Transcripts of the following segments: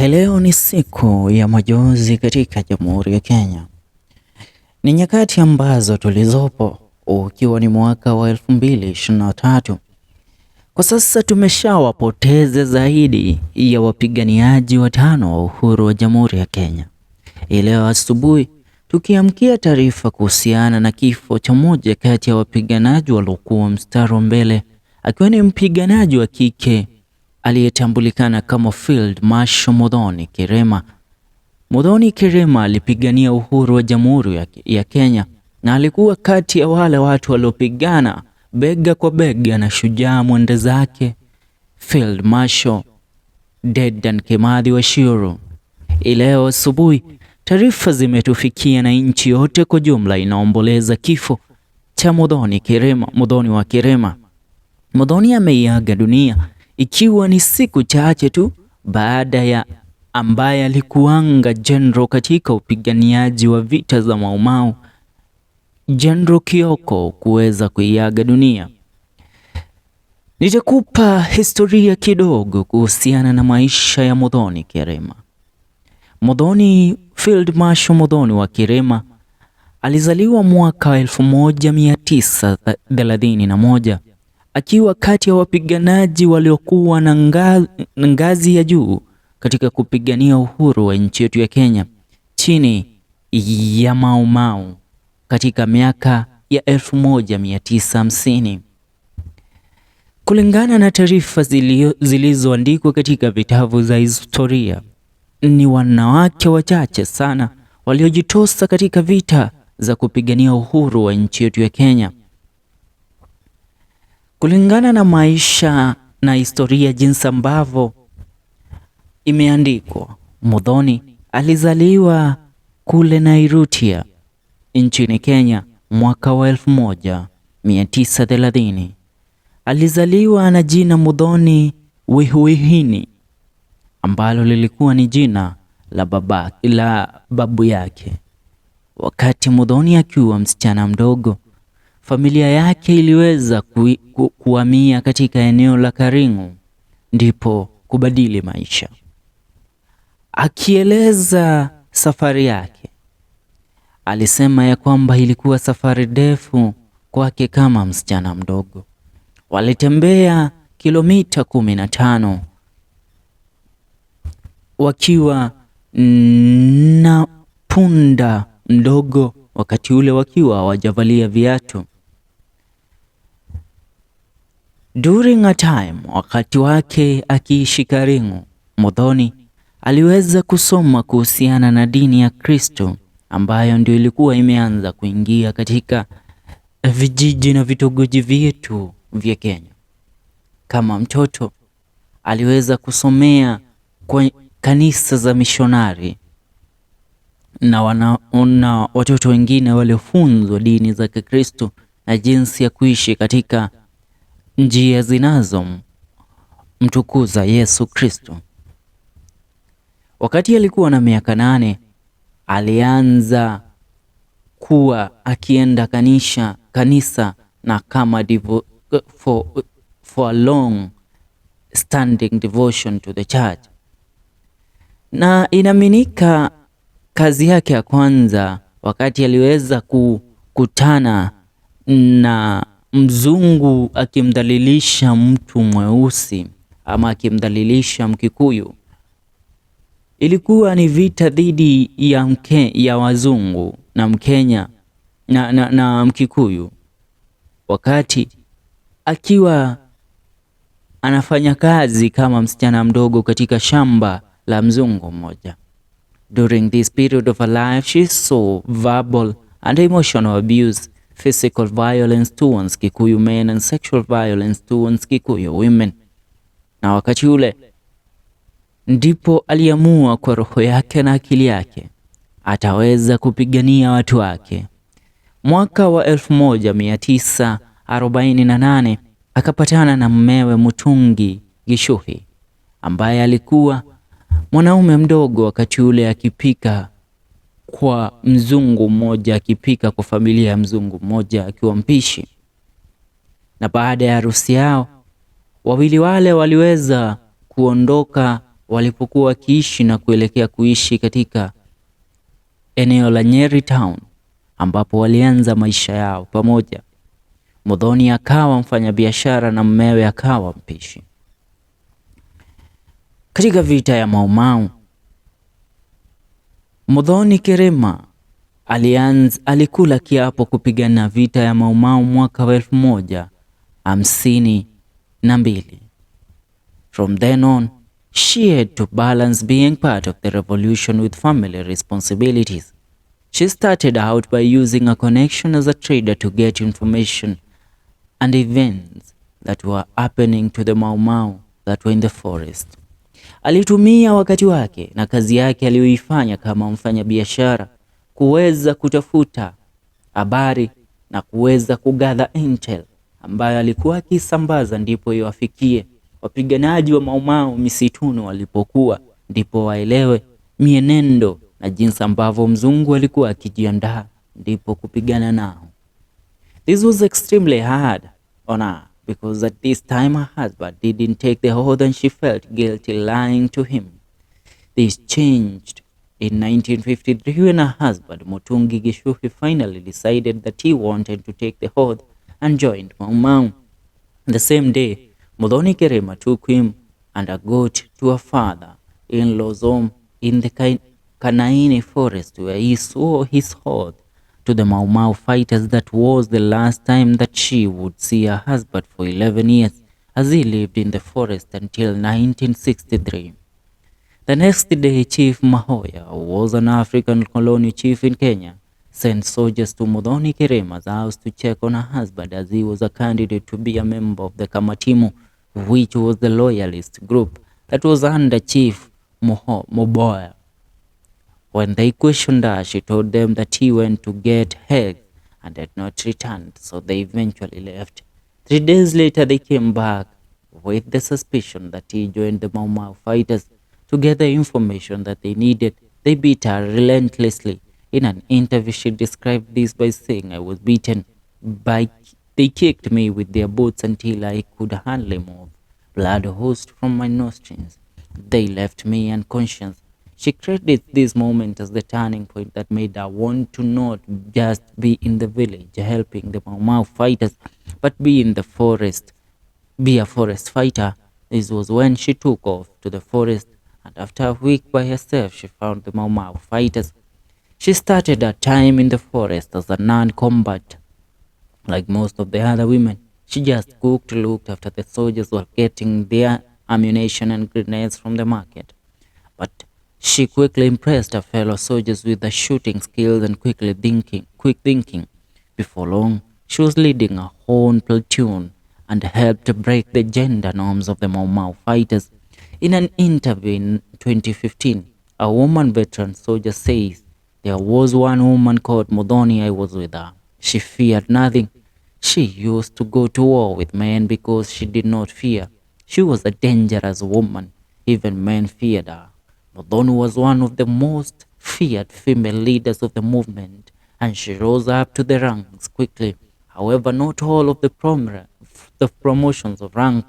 Leo ni siku ya majonzi katika Jamhuri ya Kenya. Ni nyakati ambazo tulizopo ukiwa ni mwaka wa 2023. Kwa sasa tumeshawapoteza zaidi ya wapiganiaji watano wa uhuru wa Jamhuri ya Kenya. Leo asubuhi tukiamkia taarifa kuhusiana na kifo cha mmoja kati ya wapiganaji waliokuwa mstari wa mbele, akiwa ni mpiganaji wa kike aliyetambulikana kama Field Marshal Muthoni Kirima. Muthoni Kirima alipigania uhuru wa Jamhuri ya Kenya na alikuwa kati ya wale watu waliopigana bega kwa bega na shujaa mwenda zake Field Marshal Dedan Kimathi Waciuru. Leo asubuhi taarifa zimetufikia na nchi yote kwa jumla inaomboleza kifo cha Muthoni Kirima, Muthoni wa Kirima. Muthoni ameiaga dunia ikiwa ni siku chache tu baada ya ambaye alikuanga general katika upiganiaji wa vita za Maumau, General Kioko kuweza kuiaga dunia. Nitakupa historia kidogo kuhusiana na maisha ya Muthoni Kirima. Muthoni, Field Marshal Muthoni wa Kirima alizaliwa mwaka 1931 akiwa kati ya wapiganaji waliokuwa na ngazi ya juu katika kupigania uhuru wa nchi yetu ya Kenya chini ya Mau Mau katika miaka ya 1950. Kulingana na taarifa zilizoandikwa katika vitabu za historia, ni wanawake wachache sana waliojitosa katika vita za kupigania uhuru wa nchi yetu ya Kenya. Kulingana na maisha na historia jinsi ambavyo imeandikwa, Muthoni alizaliwa kule Nairutia nchini Kenya mwaka wa 1930. Alizaliwa na jina Muthoni Wihuihini ambalo lilikuwa ni jina la babu yake. Wakati Muthoni akiwa msichana mdogo, familia yake iliweza kuhamia katika eneo la Karingu ndipo kubadili maisha. Akieleza safari yake, alisema ya kwamba ilikuwa safari ndefu kwake kama msichana mdogo. Walitembea kilomita 15 wakiwa na punda mdogo, wakati ule wakiwa hawajavalia viatu. During a time, wakati wake akiishi Karingu, Muthoni aliweza kusoma kuhusiana na dini ya Kristo ambayo ndio ilikuwa imeanza kuingia katika vijiji na vitongoji vyetu vya Kenya. Kama mtoto aliweza kusomea kwa kanisa za mishonari na watoto wengine waliofunzwa dini za Kikristo na jinsi ya kuishi katika njia zinazo mtukuza Yesu Kristo. Wakati alikuwa na miaka 8 alianza kuwa akienda kanisa na kama for a long standing devotion to the church. Na inaaminika kazi yake ya kwanza wakati aliweza kukutana na mzungu akimdhalilisha mtu mweusi ama akimdhalilisha Mkikuyu, ilikuwa ni vita dhidi ya wazungu na Mkenya na Mkikuyu, wakati akiwa anafanya kazi kama msichana mdogo katika shamba la mzungu mmoja. During this period of her life, she saw verbal and emotional abuse, physical violence towards Kikuyu men and sexual violence towards Kikuyu women. Na wakati ule ndipo aliamua kwa roho yake na akili yake ataweza kupigania watu wake. Mwaka wa 1948 akapatana na mmewe Mutungi Gichuhi ambaye alikuwa mwanaume mdogo wakati ule akipika kwa mzungu mmoja, akipika kwa familia ya mzungu mmoja akiwa mpishi. Na baada ya harusi yao wawili wale waliweza kuondoka walipokuwa wakiishi na kuelekea kuishi katika eneo la Nyeri Town ambapo walianza maisha yao pamoja. Muthoni akawa mfanyabiashara na mmewe akawa mpishi. Katika vita ya Mau Mau, Muthoni Kirima alikula kiapo kupigana vita ya Mau Mau mwaka wa 1052. From then on, she had to balance being part of the revolution with family responsibilities. She started out by using a connection as a trader to get information and events that were happening to the Mau Mau that were in the forest. Alitumia wakati wake na kazi yake aliyoifanya kama mfanyabiashara kuweza kutafuta habari na kuweza kugather intel ambayo alikuwa akisambaza ndipo iwafikie wapiganaji wa Mau Mau misituni walipokuwa, ndipo waelewe mienendo na jinsi ambavyo mzungu alikuwa akijiandaa ndipo kupigana nao. This was extremely hard on her because at this time her husband didn't take the oath and she felt guilty lying to him. This changed in 1953 when her husband Mutungi Gichuhi finally decided that he wanted to take the oath and joined Mau Mau. The same day, Muthoni Kirima took him and a goat to her father-in-law's home in the Kanaini forest where he swore his oath to the Mau Mau fighters. That was the last time that she would see her husband for 11 years, as he lived in the forest until 1963. The next day, Chief Mahoya, who was an African colonial chief in Kenya, sent soldiers to Muthoni Kirima's house to check on her husband, as he was a candidate to be a member of the Kamatimu, which was the loyalist group that was under Chief Moboya. When they questioned her, she told them that he went to get eggs and had not returned, so they eventually left. 3 days later, they came back with the suspicion that he joined the Mau Mau fighters. To get the information that they needed, they beat her relentlessly. In an interview, she described this by saying, "I was beaten by, they kicked me with their boots until I could hardly move. Blood oozed from my nostrils. They left me unconscious." She credits this moment as the turning point that made her want to not just be in the village helping the Mau Mau fighters, but be in the forest, be a forest fighter. This was when she took off to the forest, and after a week by herself, she found the Mau Mau fighters. She started her time in the forest as a non-combat. Like most of the other women, she just cooked, looked after the soldiers while getting their ammunition and grenades from the market. But she quickly impressed her fellow soldiers with her shooting skills and quick thinking. Before long, she was leading her own platoon and helped break the gender norms of the Mau Mau fighters. In an interview in 2015, a woman veteran soldier says, "There was one woman called Muthoni. I was with her. She feared nothing. She used to go to war with men because she did not fear. She was a dangerous woman. Even men feared her." Muthoni was one of the most feared female leaders of the movement, and she rose up to the ranks quickly. However, not all of the promotions of rank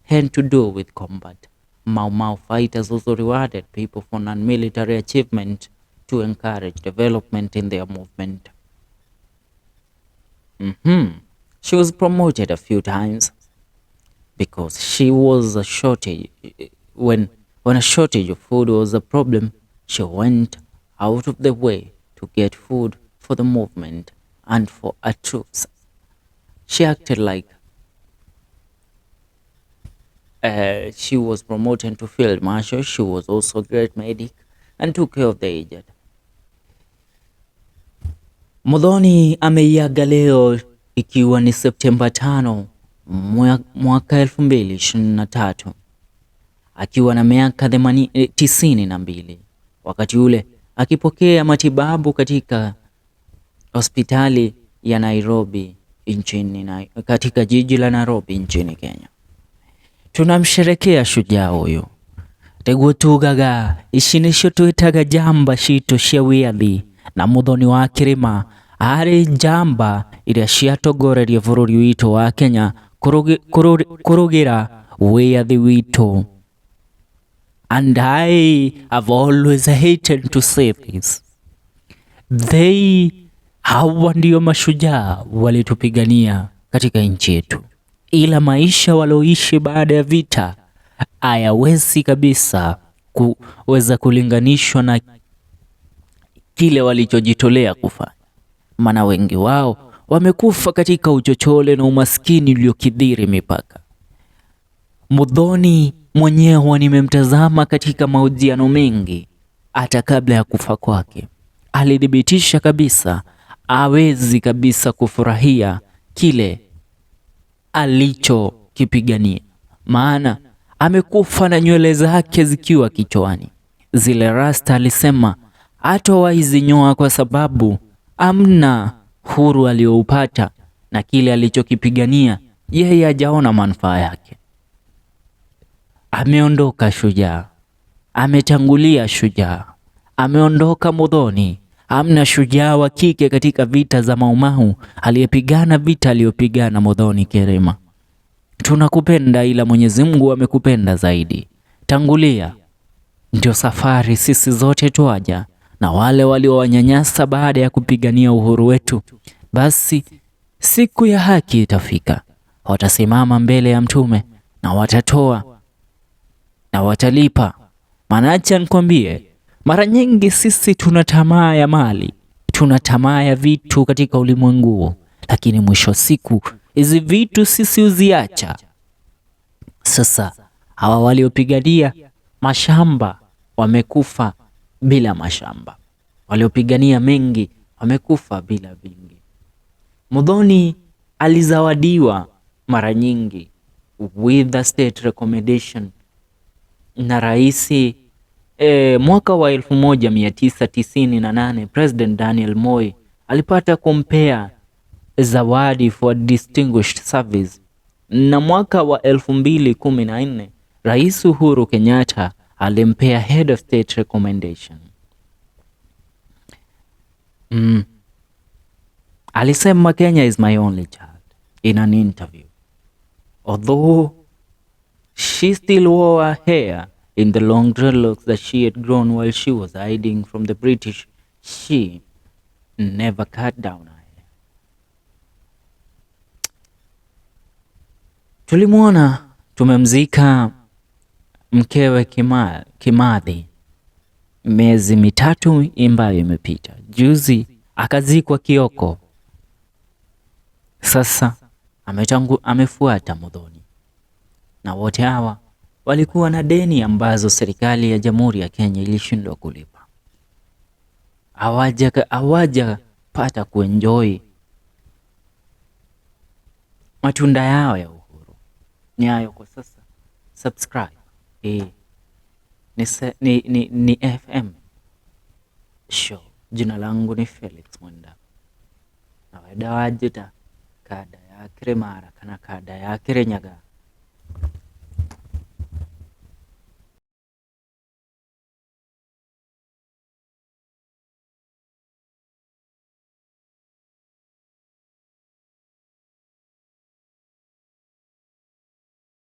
had to do with combat. Mau Mau fighters also rewarded people for non-military achievement to encourage development in their movement. She was promoted a few times because she was a shortage when a shortage of food was a problem. She went out of the way to get food for the movement and for her troops. She acted like she was promoted to field marshal. She was also a great medic and took care of the injured. Muthoni ameiaga leo ikiwa ni Septemba 5 mwaka 2023 akiwa na miaka 92, wakati ule akipokea matibabu katika hospitali ya Nairobi nchini na, katika jiji la Nairobi nchini Kenya. Tunamsherekea shujaa huyu nĩguo tugaga ici nĩcio twĩtaga njamba citũ cia wĩyathi na Muthoni wa Kĩrĩma arĩ njamba iria ciatongorerie bũrũri witũ wa Kenya kũrũgĩra wĩyathi witũ. And I have always hated to say this. They, hawa ndio mashujaa walitupigania katika nchi yetu, ila maisha walioishi baada ya vita hayawezi kabisa kuweza kulinganishwa na kile walichojitolea kufanya, maana wengi wao wamekufa katika uchochole na umaskini uliokithiri mipaka. Muthoni mwenyewe nimemtazama katika mahojiano mengi, hata kabla ya kufa kwake alithibitisha kabisa hawezi kabisa kufurahia kile alichokipigania, maana amekufa na nywele zake zikiwa kichwani. Zile rasta alisema hatawahi zinyoa kwa sababu amna huru aliyoupata na kile alichokipigania yeye hajaona manufaa yake. Ameondoka shujaa, ametangulia shujaa, ameondoka Muthoni. Amna shujaa wa kike katika vita za Maumau aliyepigana vita aliyopigana Muthoni Kerema. Tunakupenda ila Mwenyezi Mungu amekupenda zaidi. Tangulia, ndio safari sisi zote twaja, na wale waliowanyanyasa baada ya kupigania uhuru wetu, basi siku ya haki itafika, watasimama mbele ya Mtume na watatoa na watalipa. Maana acha nikwambie, mara nyingi sisi tuna tamaa ya mali, tuna tamaa ya vitu katika ulimwengu huu, lakini mwisho siku hizi vitu sisi huziacha. Sasa hawa waliopigania mashamba wamekufa bila mashamba, waliopigania mengi wamekufa bila vingi. Muthoni alizawadiwa mara nyingi with the state recommendation na raisi mwaka wa 1998 President Daniel Moi alipata kumpea zawadi for distinguished service, na mwaka wa 2014 Rais Uhuru Kenyatta alimpea head of state recommendation. Alisema Kenya is my only child in an interview. Although she still wore her hair in the long dreadlocks that she had grown while she was hiding from the British, she never cut down her hair. Tulimwona, tumemzika mkewe Kimathi miezi 3 ambayo imepita. Juzi akazikwa Kioko. Sasa amefuata Muthoni, na wote hawa walikuwa na deni ambazo serikali ya Jamhuri ya Kenya ilishindwa kulipa. Hawajapata kuenjoy matunda yao ya uhuru. Ni hayo kwa sasa. Subscribe. Ni FM show. Jina langu ni Felix Mwenda. Na weda wajita kada ya Kirimara kana kada ya Kirinyaga.